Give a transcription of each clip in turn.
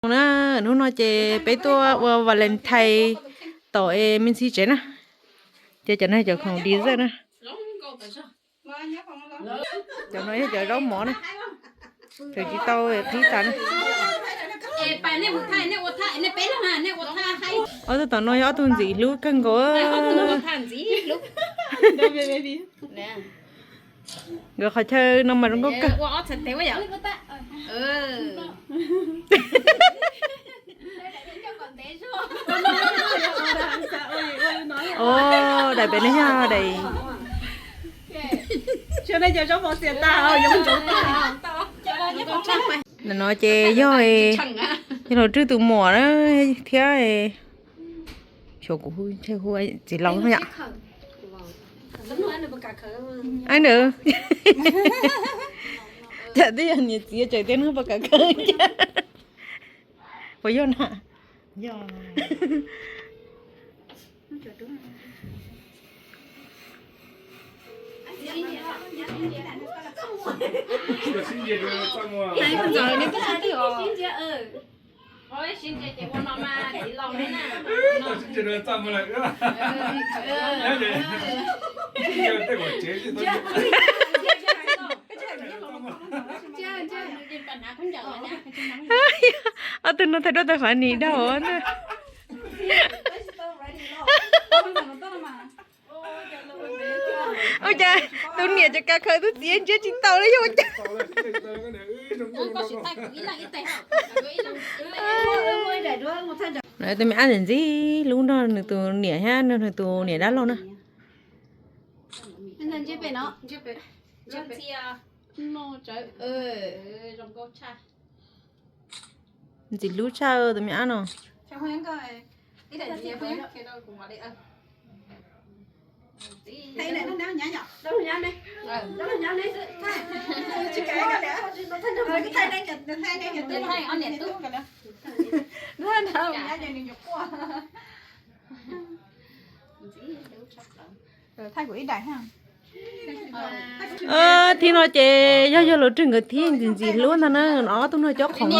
Na, hnub no ces peb tuaj ua Valentine tom es me ntxhib tsev na. Ces cov no cov khoom dessert na. Cov no yog cov zaub mov na. Tseem tsis tau qhib tas na. Ob tug tom no yog ob tug ntxim hlub kawg nkaus. Nkawd qhov chaw no mas zoo nkauj kawg. Daim pem no yog daim no ces yog, yog los Rwg tus muam na thiab. Xyov kuv hu txiv laus yom. Ab nws, cas twb yog niam txiv tseem tias nws pas kav khawv. Puas yog na? Ob tug no thaij duab tau fav nis dhau na. Ua cas tus niam cov kav khawv tus txiv ntsiab tsis tau li yog ua cas? Tus me ab ntxim ntxim hlub nrog nws tus niam thiab nrog nws tus niam dab laug na. Ntxim hlub tshaj tus me ab no. Thib no ces yog yog los Rwg nkawd thib ntxim ntxim hlub ntag na, ob tug no cob khoom na.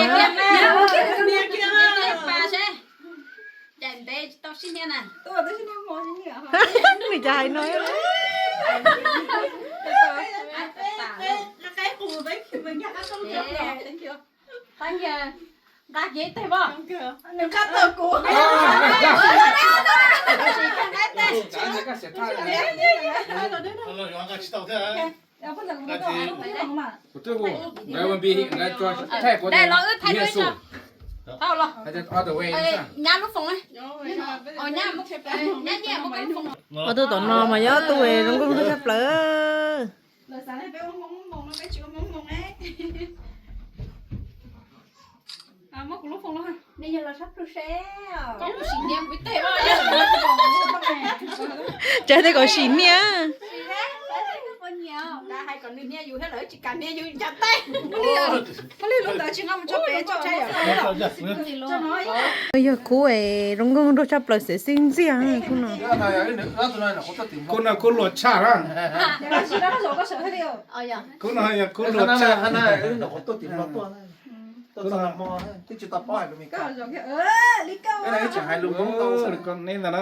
Nws cas hais no. Nqa kiag ib teg pom. Nws qab tau kuv. Kuv twb hu, nkawd ua npi, nkawd thaij kuv. Dai los wb thaij duab tso. Thauj los. Nyab lub foos na. Nyab, nyab nyiaj muab koj lub foos. Ob tug tom no mas yog ob tug zoo nkauj tshaj plaws. Tsav tej kom sim niaj. Yog khub es zoo nkauj nraug tshaj plaws xev xij ntxiag khub no. Khub no khub luag tshaj na. Khub no yog khub luag tshaj. Neb ntag na.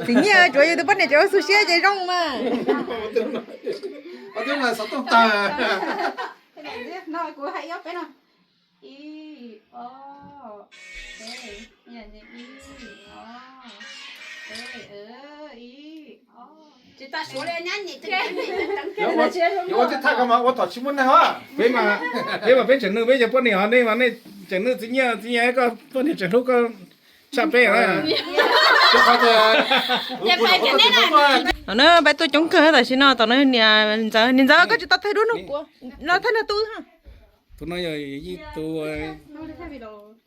Txiv Nyiaj, tsuav yus tus poj niam tseem ua xu siab ces zoo mas. Ob tug mas xov tooj tawg. Kuv hais ib ob peb no. Ib, ob, peb, ib, ob, peb, ib, ob. Tsis tas suav li, nyab nyem. Yuav ua tej thaj ko mas ua tom tsis muaj neeg os. Peb mas, peb mas peb tseem nug peb cov poj niam os, nej mas nej tseem nug Txiv Nyiaj, Txiv Nyiaj koj poj niam tseem hlub koj tshaj peb na. Tom no peb tuaj coob kawg tam sim no, tom no niam ntxawm, niam ntxawm koj tsis tau thaij duab nug kuv, no thaij nrog tub. Tus no yog yij tus,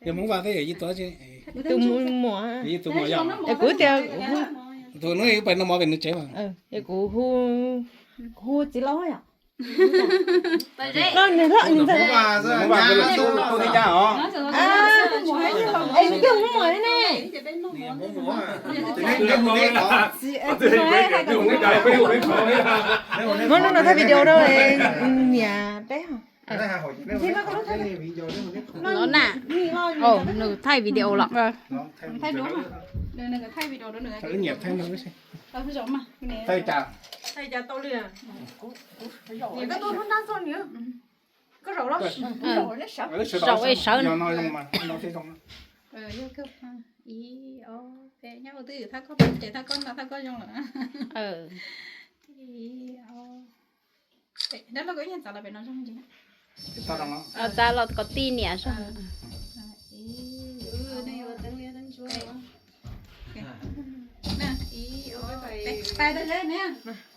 yog Hmoob Vaj thiab yog yij tus, tus muam, yij tus muam yog. Es kuv tias, tus no yus pais noj mov pem nws tsev mas. Es kuv hu, kuv hu txiv laus yom. No niam ntxawm, Hmoob Vaj, Hmoob Vaj, tus tij nyab os. Es nws twb mus muag ne. Muab lub no thaij video rau niam peb. Los na. Nws thaij video los. Thaij video rau nws. Thaij cas? Thaij cas tau li? Koj zaum los? Zaum es sawv. Yog koj, ib, ob, peb, nyob ua twj ywm thaj koj, peb ces thaj koj no thaj koj zoo lawm. Dab laug koj yeej txav los pem no zoo ntsis. Txav los kom tij niam zoo.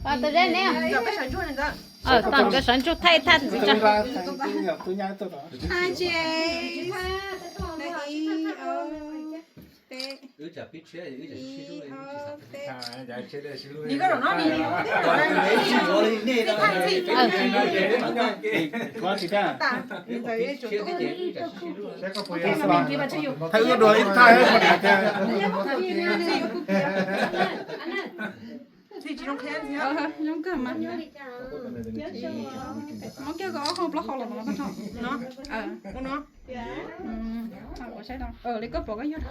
Pab tau zeb ne. Tom nkawd sawv ntsuag thaij thaj ntxiv tso. Thaij ib dua ib thaij. Zoo kawg mas. Muab kiag koj ob qho plaub hau los no. Li koj pom koj yog.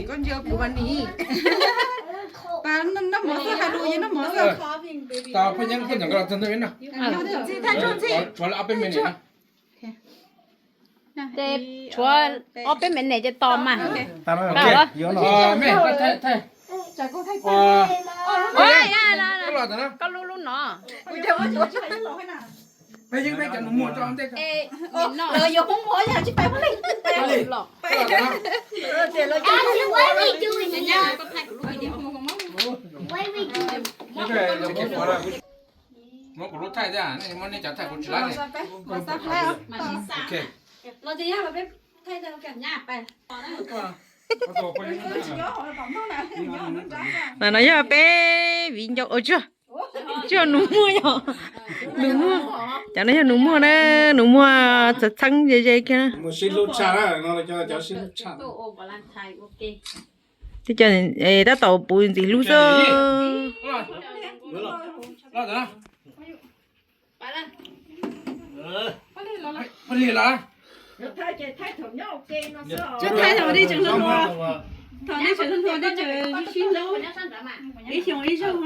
Koj ntsia kuv mas nim. Pas noj mov xwb, hais lus yeej noj mov xwb. Tau phooj ywg, phooj ywg, nkawd los txog ntawm no. Tshuav ob peb minute na. Ces tshuav ob peb minute ces tos mas. Koj lub lub no. Muab kuv lub thaij thiab, nej muab nej cov thaij kuv tsis laib li. Mas no yog peb viv ncaus, tsis yog, tsis yog nus muag, yog nus muag. Cov no yog nus muag na, nus muag txheeb txheeb ze ze kiag. Sib hlub tshaj no, cov sib hlub tshaj. Tib co tab tom puv ntxim hlub xwb. Thaij thaum nej tseem hluas hluas, thaum nej tseem hluas hluas nej tseem sib hlub ib xyoos ib zaug.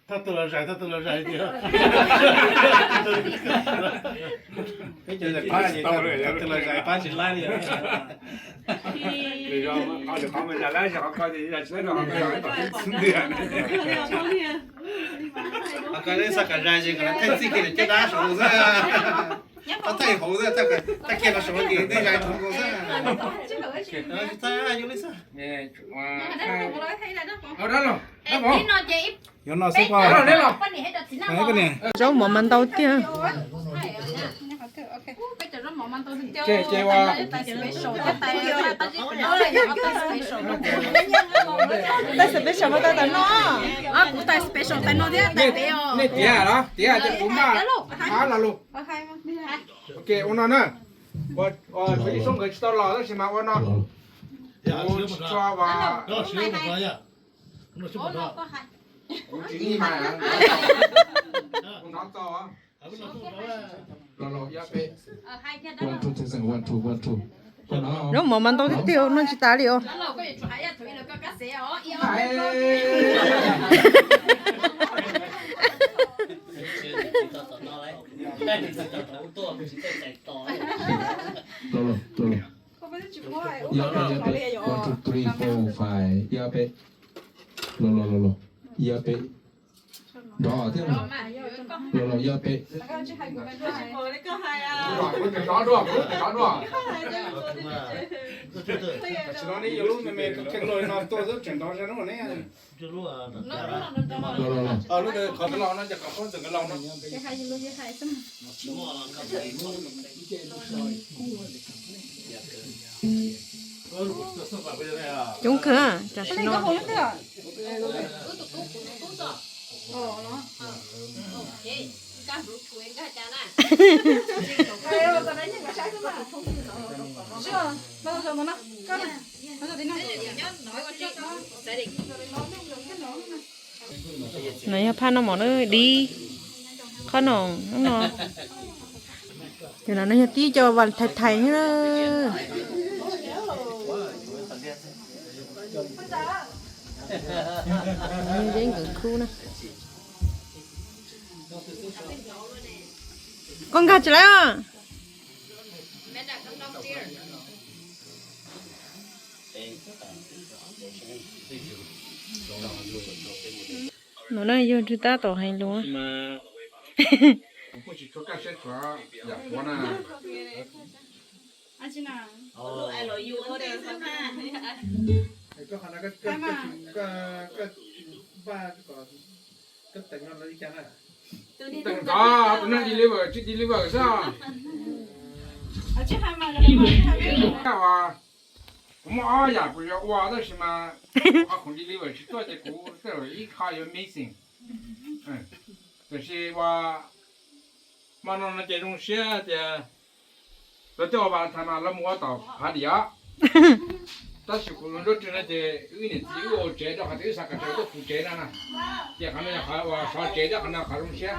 Thaj tus los zais, thaj tus los zais tias. Thaj tus los zais pab tsis laib li. Qhov lawv xav kom zais ces kom lawv thaij txij kiag caj dab saum xwb. Thaij hauv xwb, thaij kiag los saum ces tej zais rau nkaus xwb. Tsis thaij, yuav li xwb. Yuav no xwb pog. Zaub mov mas ntau tiag. Tais special mas tais no. Kuv tais special tais no thiab tais pem os. Nej tiav los tiav ces kuv maj ab lo lus. Ok, ua no na. Tshuav ib soob nkawd tsis tau los tab sis mas ua no. Kuv tsis tshua, kuv tsis ib mas, kuv hnov tau. Los los, ib, peb. One, two, test, one, two, one, two. Zaub mov mas ntau tiag tiag, noj tsis tas li os. Los los, los los. Ib, peb, ib, peb. One, two, three, four, five. Ib, peb. Los los, los los. Ib, peb. Nrov thiab. Los los, ib, peb. Los los, los. Coob kawg tam sim no. No yog phaj noj mov na, dib qhob noom no. Yog no yog tib co vas thais thais thiab na. Yeeb nkawd khub na. Koj nkag tsis lawm. No na yog ntshe tab tom hais lus. Teem ntxov tus neeg deliver tsis deliver xwb. Kuv muaj ob yam kuv yuav ua tab sis mas ob khoom deliver tsis tuaj ces kuv tej zaum ib qho yuav missing. Tiam sis ua hmo no no ces zoo siab tias lawv twb ua Valentine mas lawv mus ua tom Phav Dim os. Tab sis kuv lub nruab rwg no ces wb niam txiv wb ua tsev rau qhov tias wb xav kom sawv daws tuaj kuv tsev no na. Ces qhov no yog qhov uas sov tsev thiab qhov no qhov zoo siab.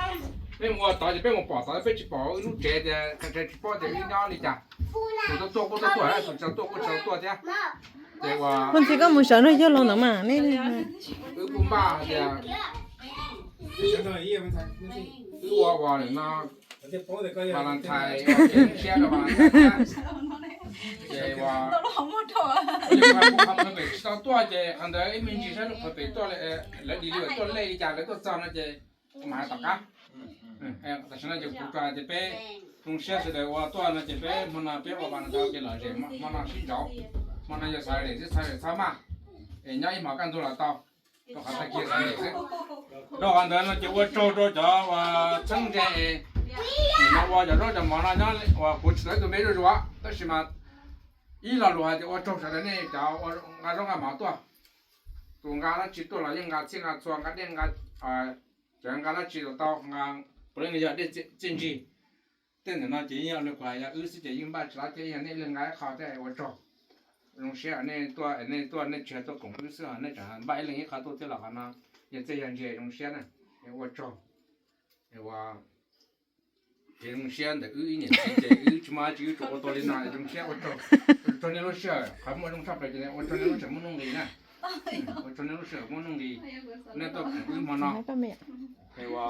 Peb mus ua tod ces peb mus pom tod, peb tsis pom wb lub tsev tias qhov tsev tsis paub tias wb nyob li cas. Tus tuaj tuaj kuj tuaj tuaj, tus tsis tuaj kuj tsis tuaj thiab. Ces ua ntxhi koj mus sawv no yog los ntawd mas ne. Wb kuj npaj tias wb ua ua lawm no Valentine, ua tsev zoo siab rau Valentine thiab. Ces ua qhov pem tsis tau tuaj ces qhov ntawd ib me ntsis saib lub qhov pem tuaj, lawv deliver tuaj lej li cas lawv tuaj txog no ces kuv mam hais tom qab. Tam sim no ces kuv tsuas hais tias peb zoo siab sawv daws ua tuaj no ces peb hmo no peb ua Valentine ua ke lom zem, hmo no sib ntsauv. Hmo no yog Saturday xwb, Saturday txhob maj, es nyob ib hmos kaj ntug los tau. Rau qhov tag kis Saturday xwb. Rau qhov ntawd no ces ua tsaug rau cov uas txheeb ze es nim no ua cov zaub cov mov no nyob uas kuv tsis tau ib tug me zuj zus, tab sis mas ib lo lus hais tias ua tsaug sawv daws nej cov nqa zaub nqa mov tuaj. Tus nqa dab tsi tuaj los yeej nqa txhij nqa txhua, nqa dej nqa, cov nqa dab tsi los tau, nqa puav leej yog dej txiaj ntsig. Tej ntawm no ces yeej yog li kuv hais, yog wb xwb ces yeej npaj tsis lab thiab, yog nej leej nqa ib qho thiab ua tsaug. Zoo siab nej tuaj, nej tuaj nej tsis yog tuaj koom wb xwb, nej tseem npaj ib leeg ib qho tuaj thiab los qhov no yog txij yog ntsig zoo siab na. Ua tsaug. Ua kev zoo siab ntawm wb ib niam txiv ces wb tsis muaj dab tsi, wb tsuas ua tau li no zoo siab. Ua tsaug nej lub sij hawm, qhov muaj zoo tshaj plaws ces ua tsaug nej lub sij hawm muaj nuj nqis na. Ua tsaug nej lub sij hawm muaj nuj nqis, nej tuaj koom wb hmo no. Ua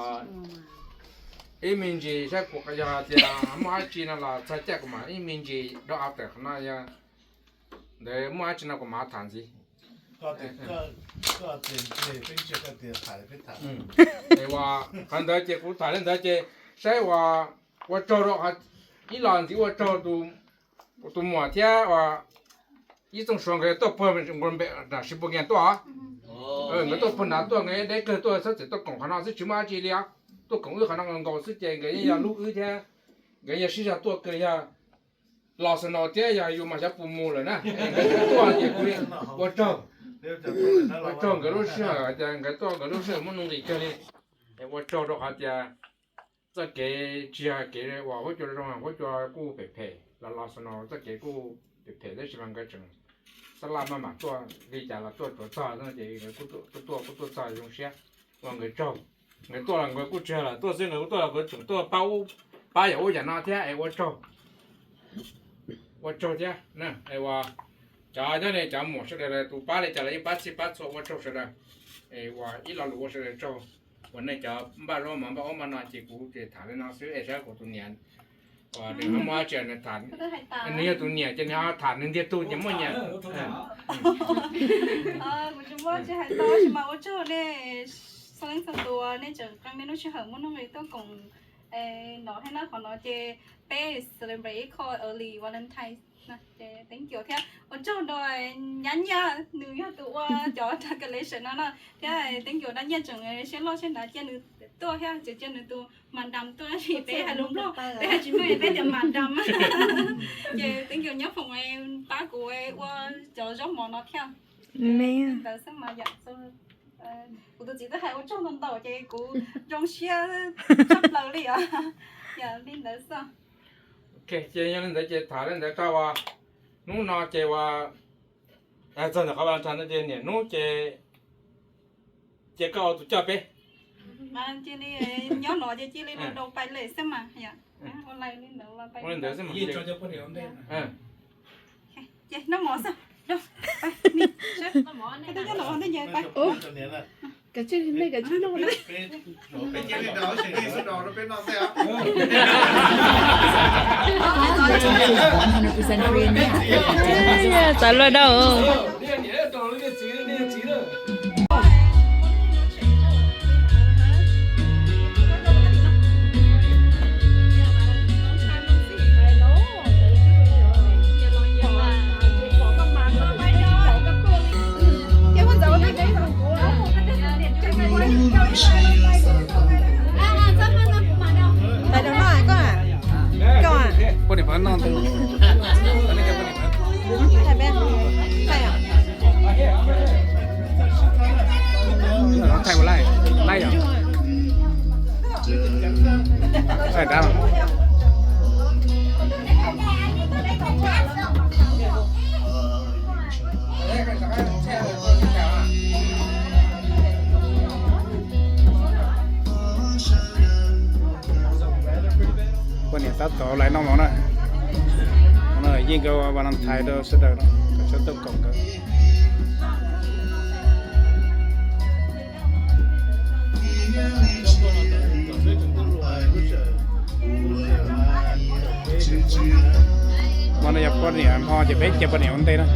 ib me ntsis saib kuv yog tias muaj dab tsi no los txog caij kuv mam ib me ntsis drop out qhov no, yog ntawd muaj dab tsi no kuv mam tham ntxiv. Ua qhov ntawd ces kuv tham li ntawd ces saib ua, ua tsaug rau, ib los ntxiv ua tsaug tus muam thiab ua ib txooj suav nkawd tuaj puag nram Sheboygan tuaj. Nkawd tuaj puag nrad tuaj, nkawd deb kawg tuaj, txhob txwm tuaj koom qhov no xwb, tsis muaj dab tsi li os. Tuaj koom wb qhov no nkaus xwb ces nkawd yeej yog hlub wb thiab. Nkawd yog sib zog tuaj kawg, yog los xwb no thiab yog yus mas xyov puas mus lawm na. Nkawd tuaj ces kuv ua tsaug, ua tsaug nkawd lub sij hawm, nkawd tuaj nkawd lub sij hawm muaj nuj nqis kawg li. Ua tsaug rau qhov tias txoj kev tsis yog kev uas huab cua zoo, huab cua kuj phem phem, los los xwb no txoj kev kuj phem phem tab sis mas nkawd tseem xab laj maj mam tuaj li cas los tuaj tsuav txog no ces nkawd kuj tuaj, kuj tuaj txog zoo siab. Ua nkawd tsaug, nkawd tuaj los nkawd kuj tsis yog lam tuaj xwb, nkawd kuj tuaj los nkawd tseem tuaj pab yam ub yam no thiab es ua tsaug, ua tsaug thiab. Cov nyob ne cov muam sawv daws tus pab li cas los yeej pab txhij pab txhua, ua tsaug sawv daws. Es ua ib lo lus ua sawv daws tsaug. Ua nej cov npaj zaub mov npaj ub npaj no ces kuv ces tham li no xwb es saib kuv tus niam uas nws ho muaj dab tsi nws tham, nws yog tus niam ces nws ho tham nws ntiag tug ces muaj nyias. Kuv tsis muaj dab tsi hais tau tab sis mas ua tsaug nej txhua leej txhua tus nej tseem qee nej lub sij hawm muaj nuj nqis tuaj koom no thiab na. Qhov no ces peb celebrate ib qho early Valentine. Ces teev cuam thiab ua tsaug rau Nyab Nyiaj, nws yog tus ua cov translation no na, thiab teev cuam Dab Nyiaj tseem siab loj siab nrav cia nws tuaj thiab tseem cia nws tus madam tuaj, tab sis peb hais lus Nplog peb hais tsis meej, peb tias madam. Ces teev cuam Nyob Foom pab kuv ua cov zaub mov no thiab. Li ntawd xwb mas yom, kuv tus txiv twb hais ua tsaug ntau ntau ces kuv zoo siab tshaj plaws li os. Yog li ntawd xwb. Ok, ces yog li ntawd ces tham li ntawd rau ua hnub no ces ua txog ntawm qhov Valentine no ces niaj hnub ces cia koj ua tus coj peb. Cia li nyob no ces cia li los dau pais lem xwb mas yom. Ua li ntawd xwb mas. Ces noj mov xwb. Kav tsij nej kav tsij noj na. Txawv luaj dau. Poj niam pab noj ntawd. Thaij ua laij, laij yom. Thaij dab. Poj niam tab tom lais noj mov na. Yeej nkawd ua Valentine rau sawv daws no, kom sawv daws koom nkawd. Hmo no yog poj niam hmo ces peb cia poj niam ua ntej na.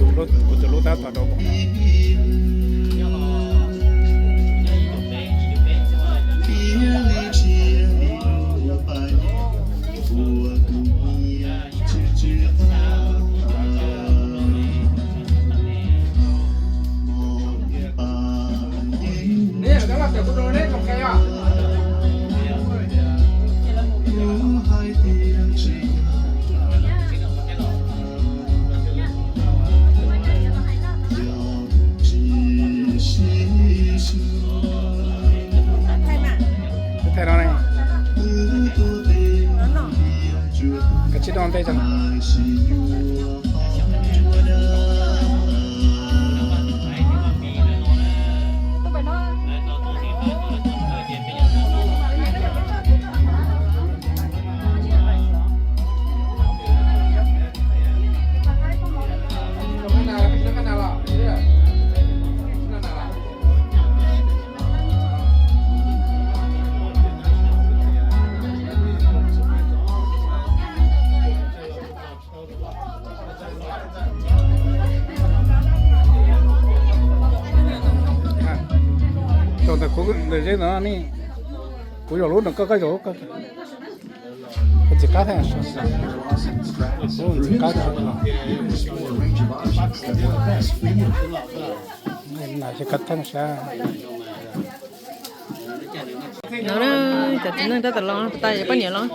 Kuv tus hlub tab tom rau. Thaij no ne. Kav tsij noj ntej tso. Ntawm kuv ntawm zeb no ne, kuv zaum lub no, koj koj zaum lub koj. Ntxim qab thiab, ntxim qab thiab. Nam yog kab theej sab. No cov txiv neej tab tom los, tas yog poj niam los.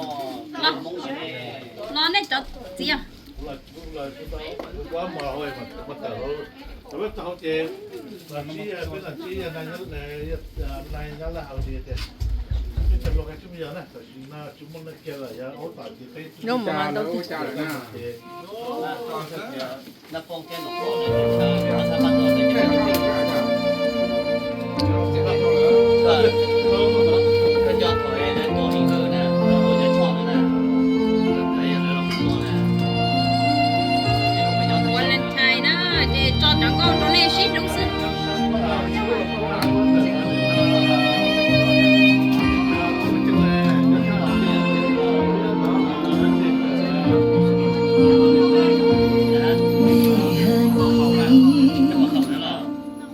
No nej cov txiv. Zoo mus mas tau. Valentine na, ces tso cov nkauj rau nej sib hlub xwb.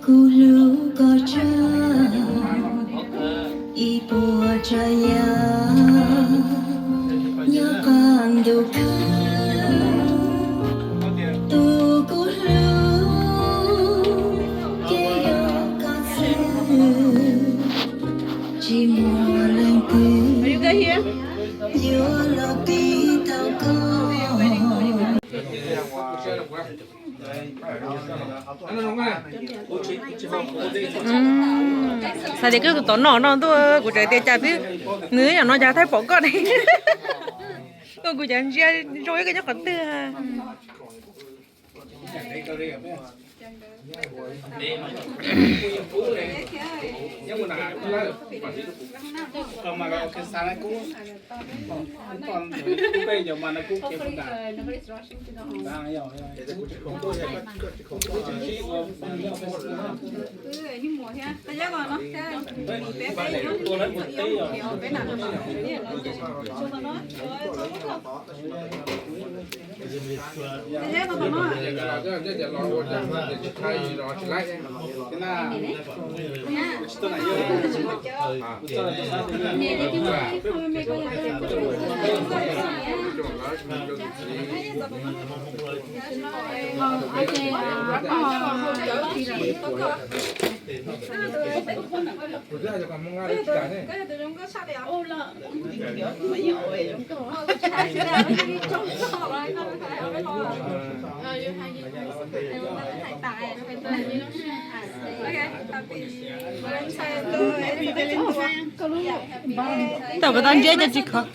Kuv hlub koj tshaj ib puas tsav yam nyob qab ntuj khwb. Tus kuv hlub ces yog koj xwb, tsis muaj leej twg yuav los tiv tau koj. Xav tias koj tus tom no no ntuj, kuv tseem tias cas twb nws yam no cas thaij pom koj ne. Koj kuv cas ntsia zoo ib koj nyob qhov twg. Tau puas tau ntsib cov tsis khov.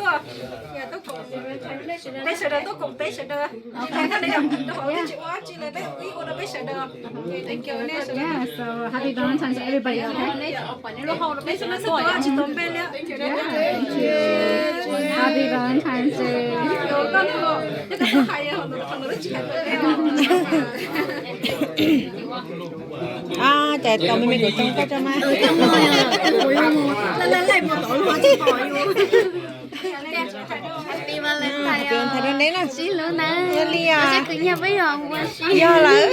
Peb sawv daws tuaj koom peb sawv daws. Thaum nej rau hauv nej tsis ua dab tsi li, peb ua rau peb sawv daws. Yeah, so happy Valentine's to everybody, okay? Peb sawv daws tsis tau npe li. Yeah, thank you. Happy Valentine's Day. Ab, cas tau me me kuv tau koj tso mas. Happy Valentine os. Sib hlub na. Yog li os. Yog lawm.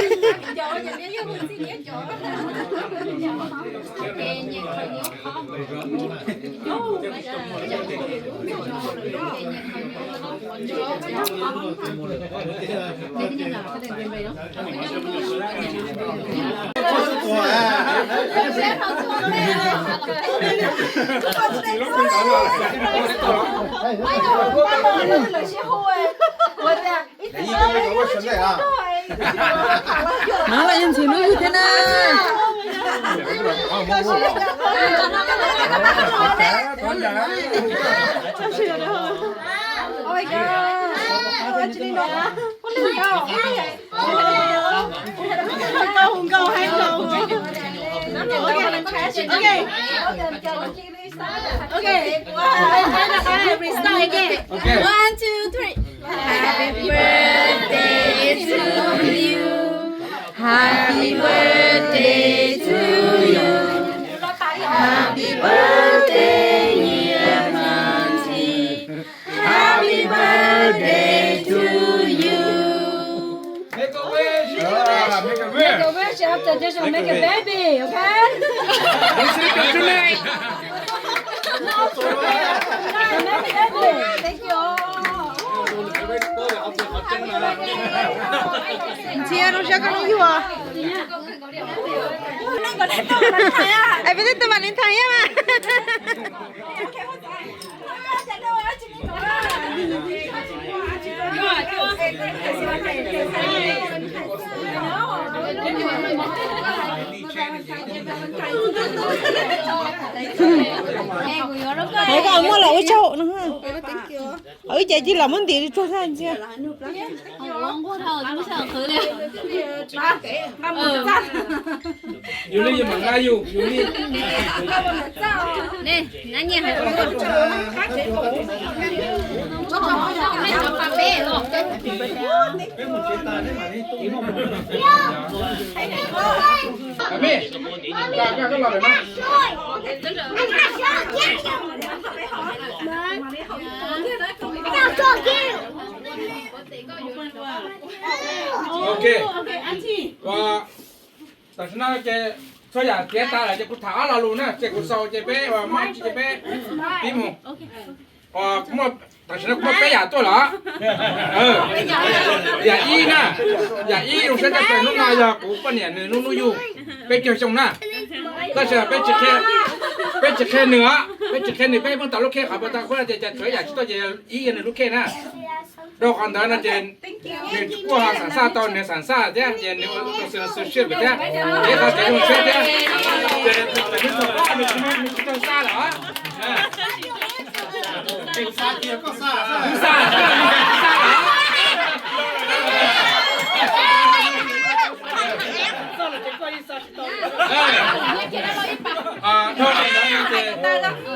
No los yog ntxhw hnub yug thiab na. Okay. Okay. One, two, three. Okay. One, two, three. Happy birthday to you. Happy birthday to you. Happy birthday, dear Nancy. Happy birthday to you. Make a wish. Ah, make a wish. Make a wish after this, make a baby, okay? Make a baby. Thank you all. Ntxhia, zoo siab koj hnub yug. Es peb twb tus Valentine thiab mas. Hauv ko muaj los ua tsaug no. Hauv wb ces cia li los muab ntim li tuag tag ntsia. Yus li yus mam nqa yus, yus li. Ok. Tam sim no ces txhua yam tiav tas lawm ces kuv tham ob lo lus na, ces kuv xaus ces peb ua maj ces peb pib mus. Tam sim no kuv muaj peb yam tuaj lawm. Yam ib na, yam ib zoo siab tshaj plaws hnub no yog kuv poj niam nws lub hnub yug peb caug xyoo na. Tab sis peb tsis qhia nws os, peb tsis qhia nws, peb pheej tau lub khej qhov puag ta qhuab tias cas tshuav yam tsis tuaj ces ib yog nws lub khej na. Rau qhov ntawd no ces nws kuj ho xam xaj tau nws xam xaj thiab ces nws ua tau xwm xwm siab pem thiab, ces qhov kev zoo siab thiab. Ces nws tsis tau xaj lawm.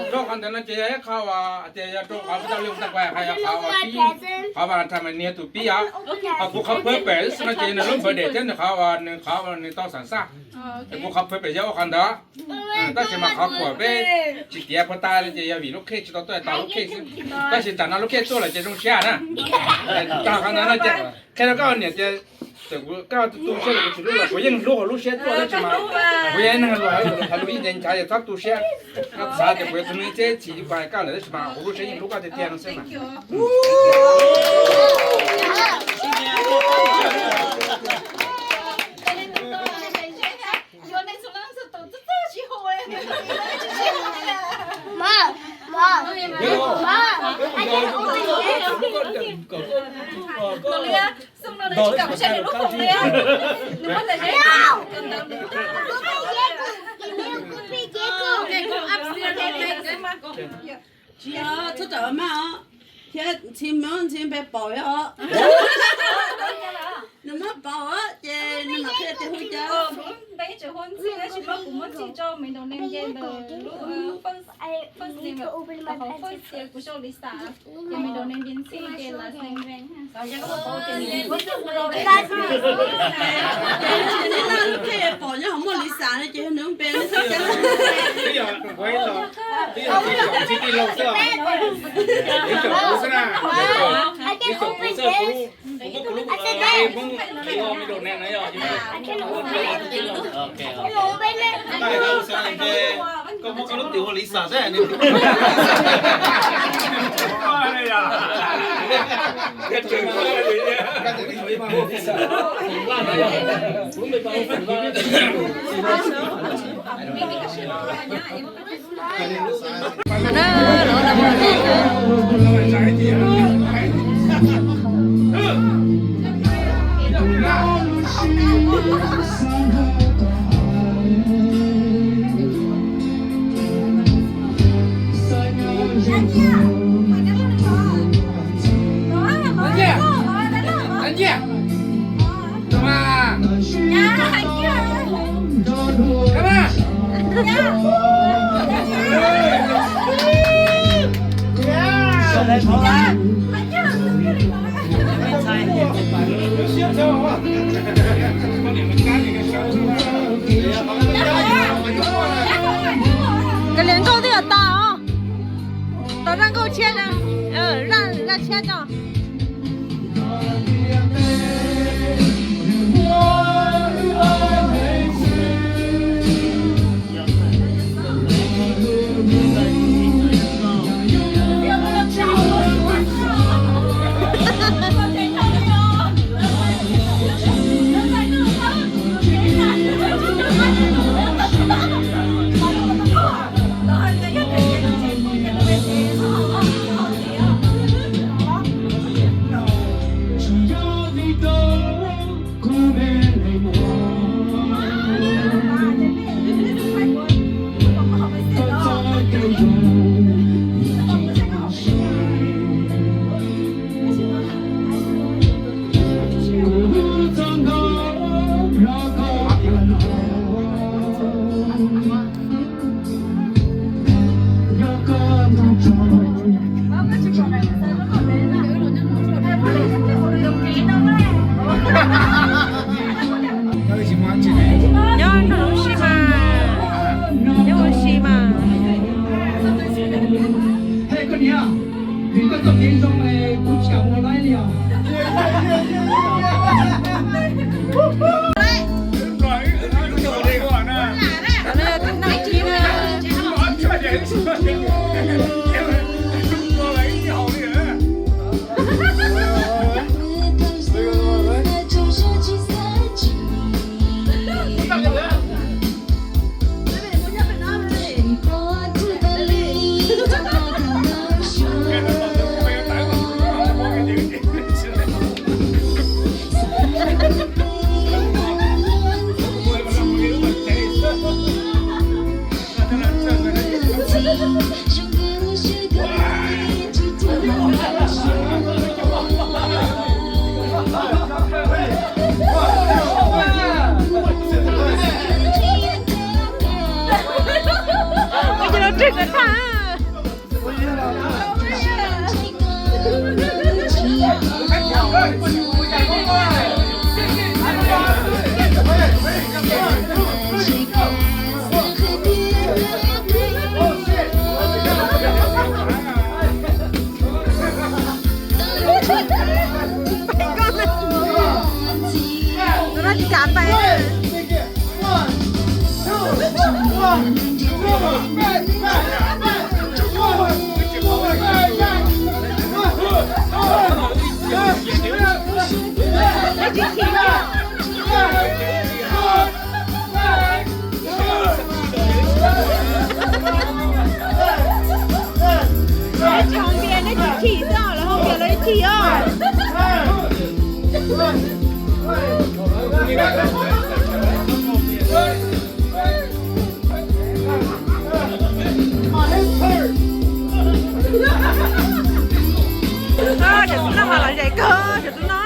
Rau qhov ntawd no ces, rau qhov ntawd no ces yog ib qho uas tias yog rau qhov puag ta li ua tag kuv hais yog qhov uas pib, qhov uas tham mas niag tus pib os. Ho kuv qhov pawg pem xwb no ces nws lub npawg dem thiab nws qhov uas nws qhov uas nws tau xam xaj. Kuv qhov pawg pem yog ua qhov ntawd. Tab sis mas qhov kuam peb tsis tiav puag ta ces yog vim lub khej tsis tau tuaj tau lub khej xwb. Tab sis tam no lub khej tuaj lawm ces zoo siab na. Tag qhov ntawd no ces qhia rau koj niam tias txawm kuv koj tu siab los kuv tsis hlub los kuv yeej hlub hauv lub siab tuaj tab sis mas kuv yog neeg hais lus ib ncav ncav ces txhob tu siab. Koj xav tias kuv yog tus neeg txeb txhim li kuv hais koj lawm tab sis mas hauv lub siab yeej hlub koj tiag tiag no xwb mas. Tsis txhob rawm maj os, thiab ntxhi muab ntxhi npe paus os. Nws muab paus os ces nws mam qhia tias hu cas. Ces nws lub khej pom nyob hauv muaj Lisa no ces yog nws lub npe xwb. Koj liam nkauj twb yog tas os. Tau zaj nkauj tshiab, zaj tshiab tso. Tsis hau npias nej tsis chim xwb os, lawv hau npias lawv chim os. Cov tub noj mas lom zem kawg, cov tub noj.